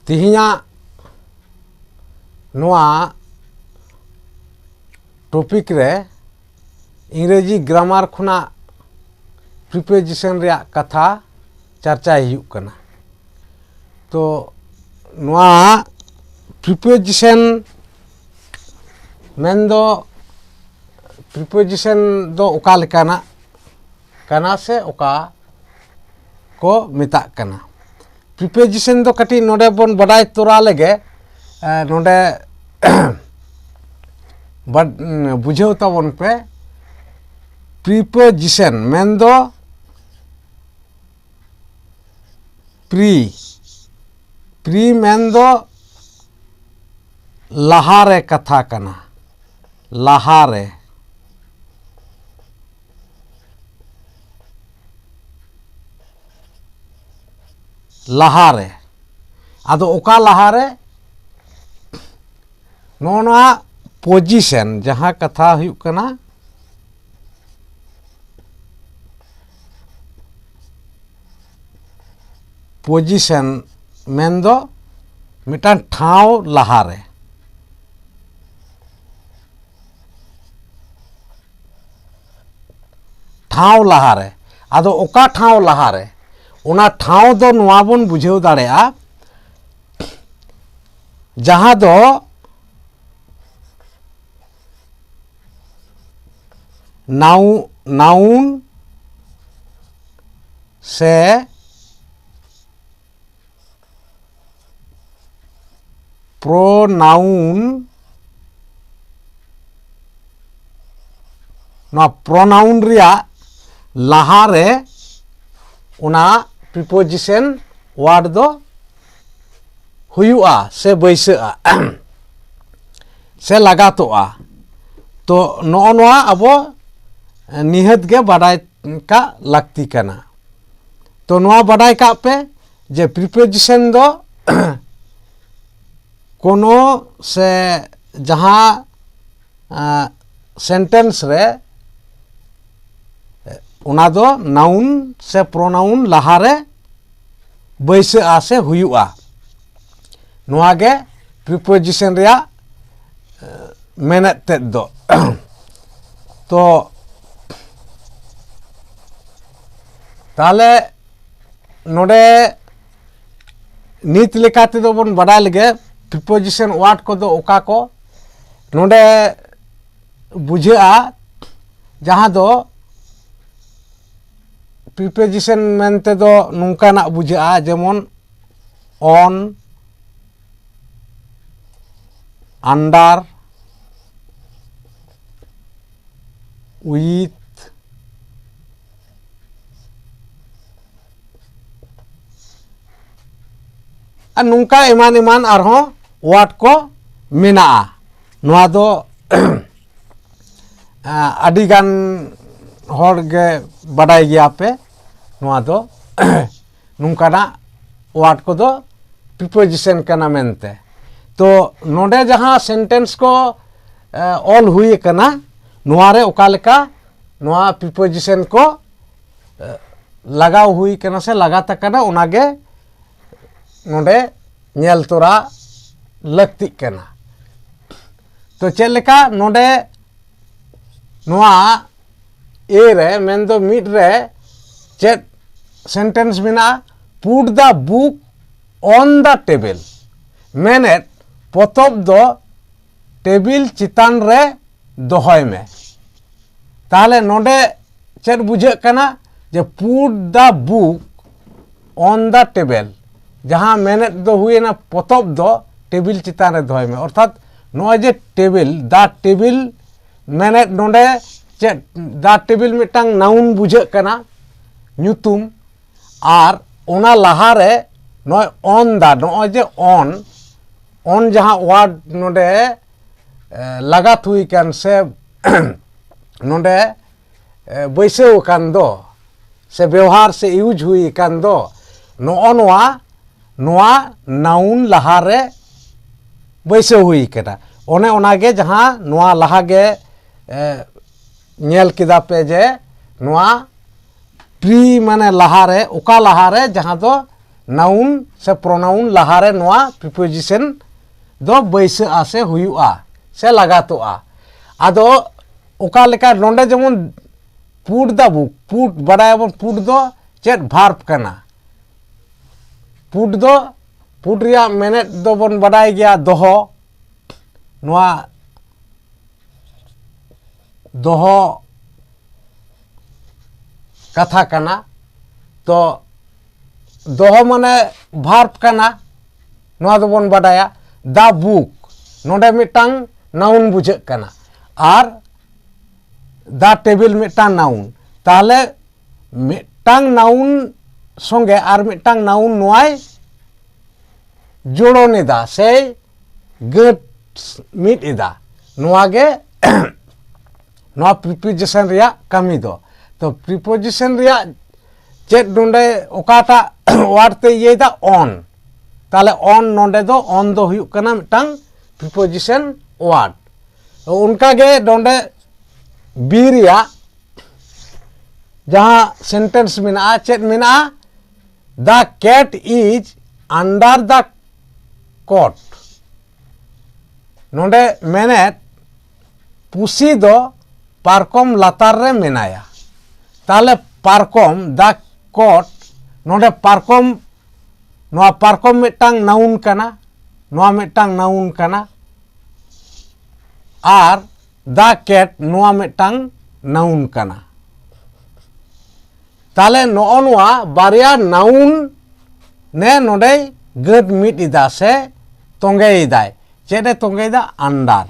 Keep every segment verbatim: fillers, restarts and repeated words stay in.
ᱛᱮᱦᱮᱧᱟᱜ ᱱᱚᱣᱟ ᱴᱚᱯᱤᱠ ᱨᱮ ᱤᱝᱨᱮᱡᱤ ᱜᱨᱟᱢᱟᱨ ᱠᱷᱚᱱᱟᱜ ᱯᱨᱤᱯᱳᱡᱤᱥᱚᱱ ᱨᱮᱭᱟᱜ ᱠᱟᱛᱷᱟ ᱪᱟᱨᱪᱟᱭ ᱦᱩᱭᱩᱜ ᱠᱟᱱᱟ᱾ ᱛᱚ ᱱᱚᱣᱟ ᱯᱨᱤᱯᱳᱡᱤᱥᱚᱱ ᱢᱮᱱᱫᱚ, ᱯᱨᱤᱯᱳᱡᱤᱥᱚᱱ ᱫᱚ ᱚᱠᱟ ᱞᱮᱠᱟᱱᱟᱜ ᱠᱟᱱᱟ ᱥᱮ ᱚᱠᱟ ᱠᱚ ᱢᱮᱛᱟᱜ ᱠᱟᱱᱟ? ᱯᱨᱤᱯᱳᱡᱤᱥᱚᱱ ᱫᱚ ᱠᱟᱹᱴᱤᱡ ᱱᱚᱰᱮ ᱵᱚᱱ ᱵᱟᱰᱟᱭ ᱛᱚᱨᱟ ᱞᱮᱜᱮ᱾ ᱮ, ᱱᱚᱰᱮ ᱵᱟᱰ-, ᱵᱩᱡᱷᱟᱹᱣ ᱛᱟᱵᱚᱱ ᱯᱮ᱾ ᱯᱨᱤᱯᱳᱡᱤᱥᱚᱱ ᱢᱮᱱᱫᱚ ᱯᱨᱤ, ᱯᱨᱤ ᱢᱮᱱᱫᱚ ᱞᱟᱦᱟᱨᱮ ᱠᱟᱛᱷᱟ ᱠᱟᱱᱟ, ᱞᱟᱦᱟᱨᱮ, ᱞᱟᱦᱟᱨᱮ᱾ ᱟᱫᱚ ᱚᱠᱟ ᱞᱟᱦᱟᱨᱮ? ᱱᱚᱜᱼᱚ ᱱᱚᱣᱟ ᱯᱚᱡᱤᱥᱚᱱ ᱡᱟᱦᱟᱸ ᱠᱟᱛᱷᱟ ᱦᱩᱭᱩᱜ ᱠᱟᱱᱟ, ᱯᱚᱡᱤᱥᱚᱱ ᱢᱮᱱᱫᱚ ᱢᱤᱫᱴᱟᱝ ᱴᱷᱟᱶ ᱞᱟᱦᱟᱨᱮ, ᱴᱷᱟᱶ ᱞᱟᱦᱟᱨᱮ᱾ ᱟᱫᱚ ᱚᱠᱟ ᱴᱷᱟᱶ ᱞᱟᱦᱟᱨᱮ? ᱚᱱᱟ ᱴᱷᱟᱶ ᱫᱚ ᱱᱚᱣᱟ ᱵᱚᱱ ᱵᱩᱡᱷᱟᱹᱣ ᱫᱟᱲᱮᱭᱟᱜᱼᱟ, ᱡᱟᱦᱟᱸ ᱫᱚ ᱱᱟᱣᱩ-, ᱱᱟᱣᱩᱱ ᱥᱮ ᱯᱨᱚᱱᱟᱣᱩᱱ, ᱱᱚᱣᱟ ᱯᱨᱚᱱᱟᱣᱩᱱ ᱨᱮᱭᱟᱜ ᱞᱟᱦᱟᱨᱮ ᱚᱱᱟ ᱯᱨᱤᱯᱳᱡᱤᱥᱚᱱ ᱣᱟᱨᱰ ᱫᱚ ᱦᱩᱭᱩᱜᱼᱟ ᱥᱮ ᱵᱟᱹᱭᱥᱟᱹᱜᱼᱟ ᱥᱮ ᱞᱟᱜᱟᱛᱚᱜᱼᱟ᱾ ᱛᱚ ᱱᱚᱜᱼᱚ ᱱᱚᱣᱟ ᱟᱵᱚ ᱱᱤᱦᱟᱹᱛ ᱜᱮ ᱵᱟᱰᱟᱭ ᱠᱟᱜ ᱞᱟᱹᱠᱛᱤ ᱠᱟᱱᱟ᱾ ᱛᱚ ᱱᱚᱣᱟ ᱵᱟᱰᱟᱭ ᱠᱟᱜ ᱯᱮ ᱡᱮ ᱯᱨᱤᱯᱳᱡᱤᱥᱚᱱ ᱫᱚ ᱠᱳᱱᱳ ᱥᱮ ᱡᱟᱦᱟᱸ, ᱟᱸ, ᱥᱮᱱᱴᱮᱱᱥ ᱨᱮ ᱚᱱᱟ ᱫᱚ ᱱᱟᱣᱩᱱ ᱥᱮ ᱯᱨᱚᱱᱟᱣᱩᱱ ᱞᱟᱦᱟᱨᱮ ᱵᱟᱹᱭᱥᱟᱹᱜᱼᱟ ᱥᱮ ᱦᱩᱭᱩᱜᱼᱟ᱾ ᱱᱚᱣᱟ ᱜᱮ ᱯᱨᱤᱯᱳᱡᱤᱥᱚᱱ ᱨᱮᱭᱟᱜ ᱢᱮᱱᱮᱫ ᱛᱮᱫ ᱫᱚ᱾ ᱛᱚ ᱛᱟᱦᱚᱞᱮ ᱱᱚᱰᱮ ᱱᱤᱛ ᱞᱮᱠᱟ ᱛᱮᱫᱚ ᱵᱚᱱ ᱵᱟᱰᱟᱭ ᱞᱮᱜᱮ ᱯᱨᱤᱯᱳᱡᱤᱥᱚᱱ ᱳᱣᱟᱨᱰ ᱠᱚᱫᱚ ᱚᱠᱟ ᱠᱚ᱾ ᱱᱚᱰᱮ ᱵᱩᱡᱷᱟᱹᱜᱼᱟ, ᱡᱟᱦᱟᱸ ᱫᱚ ᱯᱨᱤᱯᱳᱡᱤᱥᱚᱱ ᱢᱮᱱᱛᱮ ᱫᱚ ᱱᱚᱝᱠᱟᱱᱟᱜ ᱵᱩᱡᱷᱟᱹᱜᱼᱟ, ᱡᱮᱢᱚᱱ on, under, with, ᱟᱨ ᱱᱚᱝᱠᱟ ᱮᱢᱟᱱ ᱮᱢᱟᱱ ᱟᱨᱦᱚᱸ ᱳᱣᱟᱨᱰ ᱠᱚ ᱢᱮᱱᱟᱜᱼᱟ᱾ ᱱᱚᱣᱟ ᱫᱚ ᱟᱹᱰᱤ ᱜᱟᱱ ᱦᱚᱲ ᱜᱮ ᱵᱟᱰᱟᱭ ᱜᱮᱭᱟ ᱯᱮ᱾ ᱱᱚᱣᱟ ᱫᱚ ᱱᱚᱝᱠᱟᱱᱟᱜ ᱳᱣᱟᱨᱰ ᱠᱚᱫᱚ ᱯᱨᱤᱯᱳᱡᱤᱥᱚᱱ ᱠᱟᱱᱟ ᱢᱮᱱᱛᱮ᱾ ᱛᱚ ᱱᱚᱰᱮ ᱡᱟᱦᱟᱸ ᱥᱮᱱᱴᱮᱱᱥ ᱠᱚ ᱚᱞ ᱦᱩᱭ ᱟᱠᱟᱱᱟ, ᱱᱚᱣᱟ ᱨᱮ ᱚᱠᱟ ᱞᱮᱠᱟ ᱱᱚᱣᱟ ᱯᱨᱤᱯᱳᱡᱤᱥᱚᱱ ᱠᱚ ᱞᱟᱜᱟᱣ ᱦᱩᱭ ᱠᱟᱱᱟ ᱥᱮ ᱞᱟᱜᱟᱛ ᱟᱠᱟᱱᱟ, ᱚᱱᱟᱜᱮ ᱱᱚᱰᱮ ᱧᱮᱞ ᱛᱚᱨᱟ ᱞᱟᱹᱠᱛᱤᱜ ᱠᱟᱱᱟ᱾ ᱛᱚ ᱪᱮᱫ ᱞᱮᱠᱟ ᱱᱚᱰᱮ ᱱᱚᱣᱟ ᱮ ᱨᱮ, ᱢᱮᱱᱫᱚ ᱢᱤᱫ ᱨᱮ ᱪᱮᱫ ᱥᱮᱱᱴᱮᱱᱥ ᱢᱮᱱᱟᱜᱼᱟ? Put the book on the table᱾ ᱢᱮᱱᱮᱫ ᱯᱚᱛᱚᱵ ᱫᱚ ᱴᱮᱵᱤᱞ ᱪᱮᱛᱟᱱ ᱨᱮ ᱫᱚᱦᱚᱭ ᱢᱮ᱾ ᱛᱟᱦᱚᱞᱮ ᱱᱚᱰᱮ ᱪᱮᱫ ᱵᱩᱡᱷᱟᱹᱜ ᱠᱟᱱᱟ? ᱡᱮ put the book on the table, ᱡᱟᱦᱟᱸ ᱢᱮᱱᱮᱫ ᱫᱚ ᱦᱩᱭᱮᱱᱟ ᱯᱚᱛᱚᱵ ᱫᱚ ᱴᱮᱵᱤᱞ ᱪᱮᱛᱟᱱ ᱨᱮ ᱫᱚᱦᱚᱭ ᱢᱮ᱾ ᱚᱨᱛᱷᱟᱛ ᱱᱚᱜᱼᱚᱭ ᱡᱮ ᱴᱮᱵᱤᱞ, the table ᱢᱮᱱᱮᱫ ᱱᱚᱰᱮ ᱪᱮᱫ? The table ᱢᱤᱫᱴᱟᱝ ᱱᱟᱣᱩᱱ ᱵᱩᱡᱷᱟᱹᱜ ᱠᱟᱱᱟ, ᱧᱩᱛᱩᱢ᱾ ᱟᱨ ᱚᱱᱟ ᱞᱟᱦᱟᱨᱮ ᱱᱚᱜᱼᱚᱭ on the, ᱱᱚᱜᱼᱚᱭ ᱡᱮ on, on ᱡᱟᱦᱟᱸ ᱳᱣᱟᱨᱰ ᱱᱚᱰᱮ ᱞᱟᱜᱟᱛ ᱦᱩᱭ ᱟᱠᱟᱱ ᱥᱮ ᱱᱚᱰᱮ ᱵᱟᱹᱭᱥᱟᱹᱣ ᱟᱠᱟᱱ ᱫᱚ ᱥᱮ ᱵᱮᱣᱦᱟᱨ ᱥᱮ ᱤᱭᱩᱡᱽ ᱦᱩᱭ ᱟᱠᱟᱱ ᱫᱚ, ᱱᱚᱜᱼᱚ ᱱᱚᱣᱟ, ᱱᱚᱣᱟ ᱱᱟᱣᱩᱱ ᱞᱟᱦᱟᱨᱮ ᱵᱟᱹᱭᱥᱟᱹᱣ ᱦᱩᱭ ᱟᱠᱟᱱᱟ᱾ ᱚᱱᱮ ᱚᱱᱟᱜᱮ ᱡᱟᱦᱟᱸ ᱱᱚᱣᱟ ᱞᱟᱦᱟᱜᱮ ᱧᱮᱞ ᱠᱮᱫᱟ ᱯᱮ ᱡᱮ ᱱᱚᱣᱟ ᱯᱨᱤ ᱢᱟᱱᱮ ᱞᱟᱦᱟᱨᱮ, ᱚᱠᱟ ᱞᱟᱦᱟᱨᱮ ᱡᱟᱦᱟᱸ ᱫᱚ noun ᱥᱮ pronoun ᱞᱟᱦᱟᱨᱮ ᱱᱚᱣᱟ preposition ᱫᱚ ᱵᱟᱹᱭᱥᱟᱹᱜᱼᱟ ᱥᱮ ᱦᱩᱭᱩᱜᱼᱟ ᱥᱮ ᱞᱟᱜᱟᱛᱚᱜᱼᱟ᱾ ᱟᱫᱚ ᱚᱠᱟ ᱞᱮᱠᱟ ᱱᱚᱰᱮ ᱡᱮᱢᱚᱱ put the book, put ᱵᱟᱰᱟᱭᱟᱵᱚᱱ put ᱫᱚ ᱪᱮᱫ verb ᱠᱟᱱᱟ᱾ Put ᱫᱚ, put ᱨᱮᱭᱟᱜ ᱢᱮᱱᱮᱫ ᱫᱚᱵᱚᱱ ᱵᱟᱰᱟᱭ ᱜᱮᱭᱟ ᱫᱚᱦᱚ᱾ ᱱᱚᱣᱟ ᱫᱚᱦᱚ ᱠᱟᱛᱷᱟ ᱠᱟᱱᱟ᱾ ᱛᱚ ᱫᱚᱦᱚ ᱢᱟᱱᱮ verb ᱠᱟᱱᱟ, ᱱᱚᱣᱟ ᱫᱚᱵᱚᱱ ᱵᱟᱰᱟᱭᱟ᱾ The book ᱱᱚᱰᱮ ᱢᱤᱫᱴᱟᱝ noun ᱵᱩᱡᱷᱟᱹᱜ ᱠᱟᱱᱟ, ᱟᱨ the table ᱢᱤᱫᱴᱟᱝ noun᱾ ᱛᱟᱦᱚᱞᱮ ᱢᱤᱫᱴᱟᱝ noun ᱥᱚᱸᱜᱮ ᱟᱨ ᱢᱤᱫᱴᱟᱝ noun ᱱᱚᱣᱟᱭ ᱡᱳᱲᱚᱱ ᱮᱫᱟ ᱥᱮ ᱜᱟᱹᱴ ᱢᱤᱫ ᱮᱫᱟ᱾ ᱱᱚᱣᱟ ᱜᱮ ᱱᱚᱣᱟ preposition ᱨᱮᱭᱟᱜ ᱠᱟᱹᱢᱤ ᱫᱚ᱾ ᱛᱚ preposition ᱨᱮᱭᱟᱜ ᱪᱮᱫ ᱱᱚᱰᱮ ᱚᱠᱟᱴᱟᱜ word ᱛᱮ ᱤᱭᱟᱹᱭᱮᱫᱟ? On᱾ ᱛᱟᱦᱚᱞᱮ on ᱱᱚᱰᱮ ᱫᱚ on ᱫᱚ ᱦᱩᱭᱩᱜ ᱠᱟᱱᱟ ᱢᱤᱫᱴᱟᱝ preposition word᱾ ᱚᱱᱠᱟᱜᱮ ᱱᱚᱰᱮ be ᱨᱮᱭᱟᱜ ᱡᱟᱦᱟᱸ sentence ᱢᱮᱱᱟᱜᱼᱟ, ᱪᱮᱫ ᱢᱮᱱᱟᱜᱼᱟ? The cat is under the cot᱾ ᱱᱚᱰᱮ ᱢᱮᱱᱮᱫ ᱯᱩᱥᱤ ᱫᱚ ᱯᱟᱨᱠᱚᱢ ᱞᱟᱛᱟᱨ ᱨᱮ ᱢᱮᱱᱟᱭᱟ᱾ ᱛᱟᱦᱚᱞᱮ ᱯᱟᱨᱠᱚᱢ, the cot, ᱱᱚᱰᱮ ᱯᱟᱨᱠᱚᱢ, ᱱᱚᱣᱟ ᱯᱟᱨᱠᱚᱢ ᱢᱤᱫᱴᱟᱝ noun ᱠᱟᱱᱟ, ᱱᱚᱣᱟ ᱢᱤᱫᱴᱟᱝ noun ᱠᱟᱱᱟ, ᱟᱨ the cat ᱱᱚᱣᱟ ᱢᱤᱫᱴᱟᱝ noun ᱠᱟᱱᱟ᱾ ᱛᱟᱦᱚᱞᱮ ᱱᱚᱜᱼᱚ ᱱᱚᱣᱟ ᱵᱟᱨᱭᱟ noun ᱱᱮ ᱱᱚᱰᱮᱭ ᱜᱟᱹᱴ ᱢᱤᱫ ᱮᱫᱟ ᱥᱮ ᱛᱚᱸᱜᱮᱭᱮᱫᱟᱭ᱾ ᱪᱮᱫ ᱮ ᱛᱚᱸᱜᱮᱭᱮᱫᱟ? Under᱾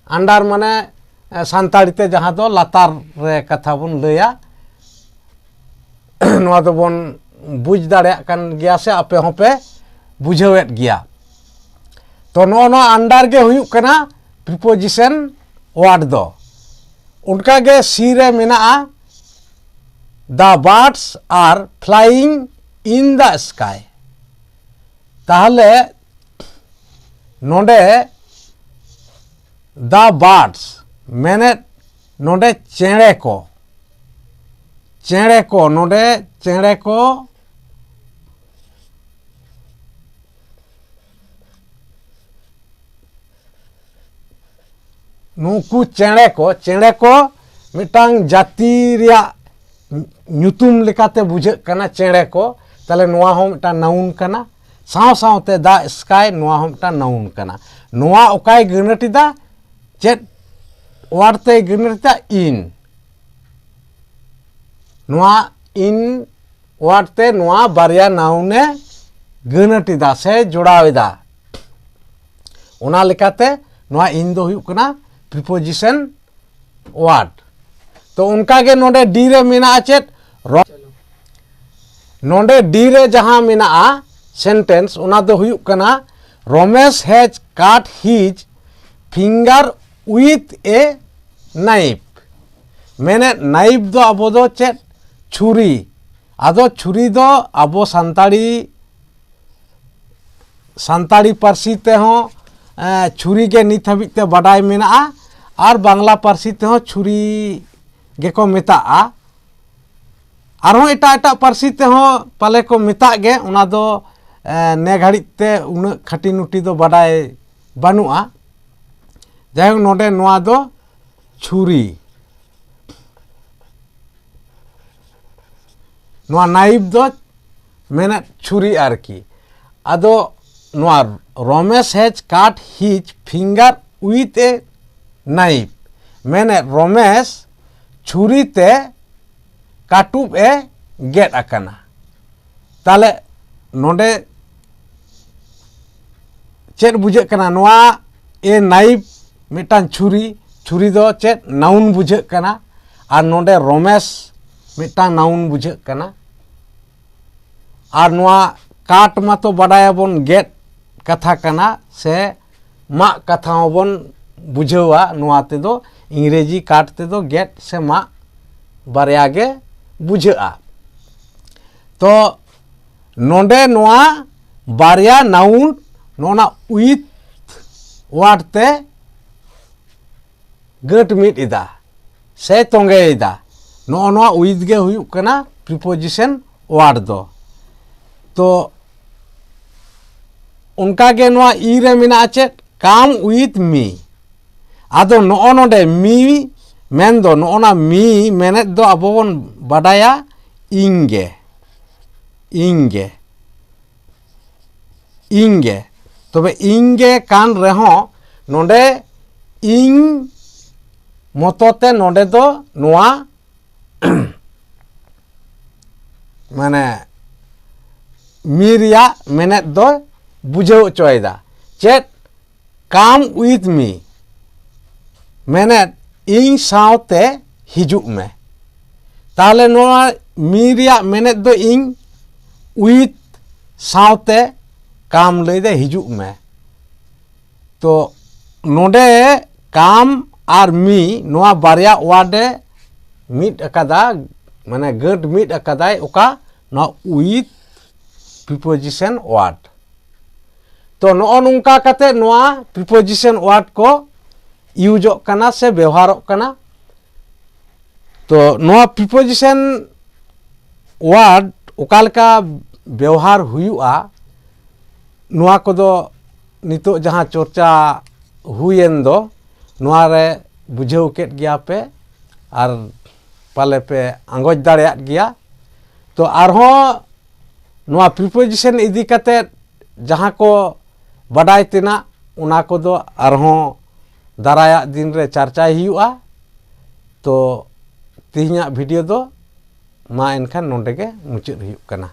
Under ᱢᱟᱱᱮ, ᱮ, ᱥᱟᱱᱛᱟᱲᱤ ᱛᱮ ᱡᱟᱦᱟᱸ ᱫᱚ ᱞᱟᱛᱟᱨ ᱨᱮ ᱠᱟᱛᱷᱟ ᱵᱚᱱ ᱞᱟᱹᱭᱟ᱾ ᱱᱚᱣᱟ ᱫᱚᱵᱚᱱ ᱵᱩᱡᱽ ᱫᱟᱲᱮᱭᱟᱜ ᱠᱟᱱ ᱜᱮᱭᱟ ᱥᱮ ᱟᱯᱮ ᱦᱚᱸᱯᱮ ᱵᱩᱡᱷᱟᱹᱣᱮᱫ ᱜᱮᱭᱟ᱾ ᱛᱚ ᱱᱚᱜᱼᱚ ᱱᱚᱣᱟ under ᱜᱮ ᱦᱩᱭᱩᱜ ᱠᱟᱱᱟ preposition word ᱫᱚ᱾ ᱚᱱᱠᱟᱜᱮ C ᱨᱮ ᱢᱮᱱᱟᱜᱼᱟ, the birds are flying in the sky᱾ ᱛᱟᱦᱚᱞᱮ ᱱᱚᱰᱮ the birds ᱢᱮᱱᱮᱫ ᱱᱚᱰᱮ ᱪᱮᱬᱮ ᱠᱚ, ᱪᱮᱬᱮ ᱠᱚ, ᱱᱚᱰᱮ ᱪᱮᱬᱮ ᱠᱚ ᱱᱩᱠᱩ ᱪᱮᱬᱮ ᱠᱚ, ᱪᱮᱬᱮ ᱠᱚ ᱢᱤᱫᱴᱟᱝ ᱡᱟᱹᱛᱤ ᱨᱮᱭᱟᱜ ᱧᱩᱛᱩᱢ ᱞᱮᱠᱟᱛᱮ ᱵᱩᱡᱷᱟᱹᱜ ᱠᱟᱱᱟ ᱪᱮᱬᱮ ᱠᱚ, ᱛᱟᱦᱞᱮ ᱱᱚᱣᱟ ᱦᱚᱸ ᱢᱤᱫᱴᱟᱝ ᱱᱟᱣᱩᱱ ᱠᱟᱱᱟ᱾ ᱥᱟᱶ ᱥᱟᱶᱛᱮ ᱫᱟᱜ ᱥᱠᱟᱭ, ᱱᱚᱣᱟ ᱦᱚᱸ ᱢᱤᱫᱴᱟᱝ ᱱᱟᱣᱩᱱ ᱠᱟᱱᱟ᱾ ᱱᱚᱣᱟ ᱚᱠᱟᱭ ᱜᱟᱹᱱᱟᱹᱴ ᱮᱫᱟ? ᱪᱮᱫ ᱣᱟᱨᱰ ᱛᱮᱭ ᱜᱟᱹᱱᱟᱹᱴ ᱮᱫᱟ? ᱤᱱ᱾ ᱱᱚᱣᱟ ᱤᱱ ᱣᱟᱨᱰ ᱛᱮ ᱱᱚᱣᱟ ᱵᱟᱨᱭᱟ ᱱᱟᱣᱩᱱ ᱮ ᱜᱟᱹᱱᱟᱹᱴ ᱮᱫᱟ ᱥᱮ ᱡᱚᱲᱟᱣ ᱮᱫᱟ᱾ ᱚᱱᱟ ᱞᱮᱠᱟᱛᱮ ᱱᱚᱣᱟ ᱤᱱ ᱫᱚ ᱦᱩᱭᱩᱜ ᱠᱟᱱᱟ ᱯᱨᱤᱯᱳᱡᱤᱥᱚᱱ ᱣᱟᱨᱰ᱾ ᱛᱚ ᱚᱱᱠᱟ ᱜᱮ ᱱᱚᱰᱮ ᱰᱤ ᱨᱮ ᱢᱮᱱᱟᱜᱼᱟ ᱪᱮᱫ? ᱨᱚ-, ᱱᱚᱰᱮ ᱰᱤ ᱨᱮ ᱡᱟᱦᱟᱸ ᱢᱮᱱᱟᱜᱼᱟ ᱥᱮᱱᱴᱮᱱᱥ, ᱚᱱᱟ ᱫᱚ ᱦᱩᱭᱩᱜ ᱠᱟᱱᱟ, "Ramesh has cut his finger with a knife᱾" ᱢᱮᱱᱮᱫ, ᱱᱟᱭᱤᱯ ᱫᱚ ᱟᱵᱚ ᱫᱚ ᱪᱮᱫ? ᱪᱷᱩᱨᱤ᱾ ᱟᱫᱚ ᱪᱷᱩᱨᱤ ᱫᱚ ᱟᱵᱚ ᱥᱟᱱᱛᱟᱲᱤ, ᱥᱟᱱᱛᱟᱲᱤ ᱯᱟᱹᱨᱥᱤ ᱛᱮᱦᱚᱸ, ᱮ, ᱪᱷᱩᱨᱤ ᱜᱮ ᱱᱤᱛ ᱦᱟᱹᱵᱤᱡ ᱛᱮ ᱵᱟᱰᱟᱭ ᱢᱮᱱᱟᱜᱼᱟ, ᱟᱨ ᱵᱟᱝᱞᱟ ᱯᱟᱹᱨᱥᱤ ᱛᱮᱦᱚᱸ ᱪᱷᱩᱨᱤ ᱜᱮᱠᱚ ᱢᱮᱛᱟᱜᱼᱟ᱾ ᱟᱨᱦᱚᱸ ᱮᱴᱟᱜ ᱮᱴᱟᱜ ᱯᱟᱹᱨᱥᱤ ᱛᱮᱦᱚᱸ ᱯᱟᱞᱮ ᱠᱚ ᱢᱮᱛᱟᱜ ᱜᱮ, ᱚᱱᱟ ᱫᱚ, ᱮ, ᱱᱮ ᱜᱷᱟᱹᱲᱤᱡ ᱛᱮ ᱩᱱᱟᱹᱜ ᱠᱷᱟᱹᱴᱤ ᱱᱩᱴᱤ ᱫᱚ ᱵᱟᱰᱟᱭ ᱵᱟᱹᱱᱩᱜᱼᱟ᱾ ᱡᱟᱭᱦᱳᱠ, ᱱᱚᱰᱮ ᱱᱚᱣᱟ ᱫᱚ ᱪᱷᱩᱨᱤ, ᱱᱚᱣᱟ ᱱᱟᱭᱤᱯ ᱫᱚ ᱢᱮᱱᱮᱫ ᱪᱷᱩᱨᱤ ᱟᱨᱠᱤ᱾ ᱟᱫᱚ ᱱᱚᱣᱟ "Ramesh has cut his finger with a knife", ᱢᱮᱱᱮᱫ ᱨᱚᱢᱮᱥ ᱪᱷᱩᱨᱤ ᱛᱮ ᱠᱟᱹᱴᱩᱵ ᱮ ᱜᱮᱫ ᱟᱠᱟᱱᱟ᱾ ᱛᱟᱦᱞᱮ ᱱᱚᱰᱮ ᱪᱮᱫ ᱵᱩᱡᱷᱟᱹᱜ ᱠᱟᱱᱟ? ᱱᱚᱣᱟ ᱮ ᱱᱟᱭᱤᱯ ᱢᱤᱫᱴᱟᱝ ᱪᱷᱩᱨᱤ, ᱪᱷᱩᱨᱤ ᱫᱚ ᱪᱮᱫ? ᱱᱟᱣᱩᱱ ᱵᱩᱡᱷᱟᱹᱜ ᱠᱟᱱᱟ᱾ ᱟᱨ ᱱᱚᱰᱮ ᱨᱚᱢᱮᱥ ᱢᱤᱫᱴᱟᱝ ᱱᱟᱣᱩᱱ ᱵᱩᱡᱷᱟᱹᱜ ᱠᱟᱱᱟ᱾ ᱟᱨ ᱱᱚᱣᱟ ᱠᱟᱴ ᱢᱟᱛᱚ ᱵᱟᱰᱟᱭᱟᱵᱚᱱ ᱜᱮᱫ ᱠᱟᱛᱷᱟ ᱠᱟᱱᱟ, ᱥᱮ ᱢᱟᱜ ᱠᱟᱛᱷᱟ ᱦᱚᱸᱵᱚᱱ ᱵᱩᱡᱷᱟᱹᱣᱟ᱾ ᱱᱚᱣᱟ ᱛᱮᱫᱚ, ᱤᱝᱨᱮᱡᱤ ᱠᱟᱴ ᱛᱮᱫᱚ ᱜᱮᱫ ᱥᱮ ᱢᱟᱜ ᱵᱟᱨᱭᱟ ᱜᱮ ᱵᱩᱡᱷᱟᱹᱜᱼᱟ᱾ ᱛᱚ ᱱᱚᱰᱮ ᱱᱚᱣᱟ ᱵᱟᱨᱭᱟ ᱱᱟᱣᱩᱱ ᱱᱚᱜᱼᱚ ᱱᱟ ᱩᱭᱤᱛᱷ ᱣᱟᱨᱰ ᱛᱮ ᱜᱟᱹᱴ ᱢᱤᱫ ᱮᱫᱟ ᱥᱮ ᱛᱚᱸᱜᱮᱭᱮᱫᱟ᱾ ᱱᱚᱜᱼᱚ ᱱᱚᱣᱟ ᱩᱭᱤᱛᱷ ᱜᱮ ᱦᱩᱭᱩᱜ ᱠᱟᱱᱟ ᱯᱨᱤᱯᱳᱡᱤᱥᱚᱱ ᱣᱟᱨᱰ ᱫᱚ᱾ ᱛᱚ ᱚᱱᱠᱟ ᱜᱮ ᱱᱚᱣᱟ ᱤ ᱨᱮ ᱢᱮᱱᱟᱜᱼᱟ ᱪᱮᱫ? "Come with me." ᱟᱫᱚ ᱱᱚᱜᱼᱚ ᱱᱚᱰᱮ ᱢᱤ ᱢᱮᱱᱫᱚ, ᱱᱚᱜᱼᱚ ᱱᱟ ᱢᱤ ᱢᱮᱱᱮᱫ ᱫᱚ ᱟᱵᱚ ᱵᱚᱱ ᱵᱟᱰᱟᱭᱟ ᱤᱧ ᱜᱮ, ᱤᱧ ᱜᱮ, ᱤᱧ ᱜᱮ᱾ ᱛᱚᱵᱮ ᱤᱧ ᱜᱮ ᱠᱟᱱ ᱨᱮᱦᱚᱸ ᱱᱚᱰᱮ ᱤᱧ ᱢᱚᱛᱚ ᱛᱮ ᱱᱚᱰᱮ ᱫᱚ ᱱᱚᱣᱟ ᱢᱟᱱᱮ ᱢᱤ ᱨᱮᱭᱟᱜ ᱢᱮᱱᱮᱫ ᱫᱚᱭ ᱵᱩᱡᱷᱟᱹᱣ ᱦᱚᱪᱚᱭᱮᱫᱟ᱾ ᱪᱮᱫ? Come with me ᱢᱮᱱᱮᱫ ᱤᱧ ᱥᱟᱶᱛᱮ ᱦᱤᱡᱩᱜ ᱢᱮ᱾ ᱛᱟᱦᱚᱞᱮ ᱱᱚᱣᱟ ᱢᱤ ᱨᱮᱭᱟᱜ ᱢᱮᱱᱮᱫ ᱫᱚ ᱤᱧ, with ᱥᱟᱶᱛᱮ come ᱞᱟᱹᱭᱫᱟ ᱦᱤᱡᱩᱜ ᱢᱮ᱾ ᱛᱚ ᱱᱚᱰᱮ come ᱟᱨ me ᱱᱚᱣᱟ ᱵᱟᱨᱭᱟ word ᱮ ᱢᱤᱫ ᱟᱠᱟᱫᱟ, ᱢᱟᱱᱮ ᱜᱟᱹᱴ ᱢᱤᱫ ᱟᱠᱟᱫᱟᱭ ᱚᱠᱟ? ᱱᱚᱣᱟ with preposition word᱾ ᱛᱚ ᱱᱚᱜᱼᱚ ᱱᱚᱝᱠᱟ ᱠᱟᱛᱮ ᱱᱚᱣᱟ preposition word ᱠᱚ ᱤᱭᱩᱡᱚᱜ ᱠᱟᱱᱟ ᱥᱮ ᱵᱮᱣᱦᱟᱨᱚᱜ ᱠᱟᱱᱟ᱾ ᱛᱚ ᱱᱚᱣᱟ preposition word ᱚᱠᱟ ᱞᱮᱠᱟ ᱵᱮᱣᱦᱟᱨ ᱦᱩᱭᱩᱜᱼᱟ, ᱱᱚᱣᱟ ᱠᱚᱫᱚ ᱱᱤᱛᱚᱜ ᱡᱟᱦᱟᱸ ᱪᱚᱨᱪᱟ ᱦᱩᱭᱮᱱ ᱫᱚ, ᱱᱚᱣᱟ ᱨᱮ ᱵᱩᱡᱷᱟᱹᱣ ᱠᱮᱫ ᱜᱮᱭᱟ ᱯᱮ ᱟᱨ ᱯᱟᱞᱮ ᱯᱮ ᱟᱸᱜᱚᱪ ᱫᱟᱲᱮᱭᱟᱜ ᱜᱮᱭᱟ᱾ ᱛᱚ ᱟᱨᱦᱚᱸ ᱱᱚᱣᱟ preposition ᱤᱫᱤ ᱠᱟᱛᱮᱫ ᱡᱟᱦᱟᱸ ᱠᱚ ᱵᱟᱰᱟᱭ ᱛᱮᱱᱟᱜ, ᱚᱱᱟ ᱠᱚᱫᱚ ᱟᱨᱦᱚᱸ ᱫᱟᱨᱟᱭᱟᱜ ᱫᱤᱱ ᱨᱮ ᱪᱟᱨᱪᱟᱭ ᱦᱩᱭᱩᱜᱼᱟ᱾ ᱛᱚ ᱛᱮᱦᱮᱧᱟᱜ video ᱫᱚ ᱢᱟ ᱮᱱᱠᱷᱟᱱ ᱱᱚᱰᱮ ᱜᱮ ᱢᱩᱪᱟᱹᱫ ᱦᱩᱭᱩᱜ ᱠᱟᱱᱟ᱾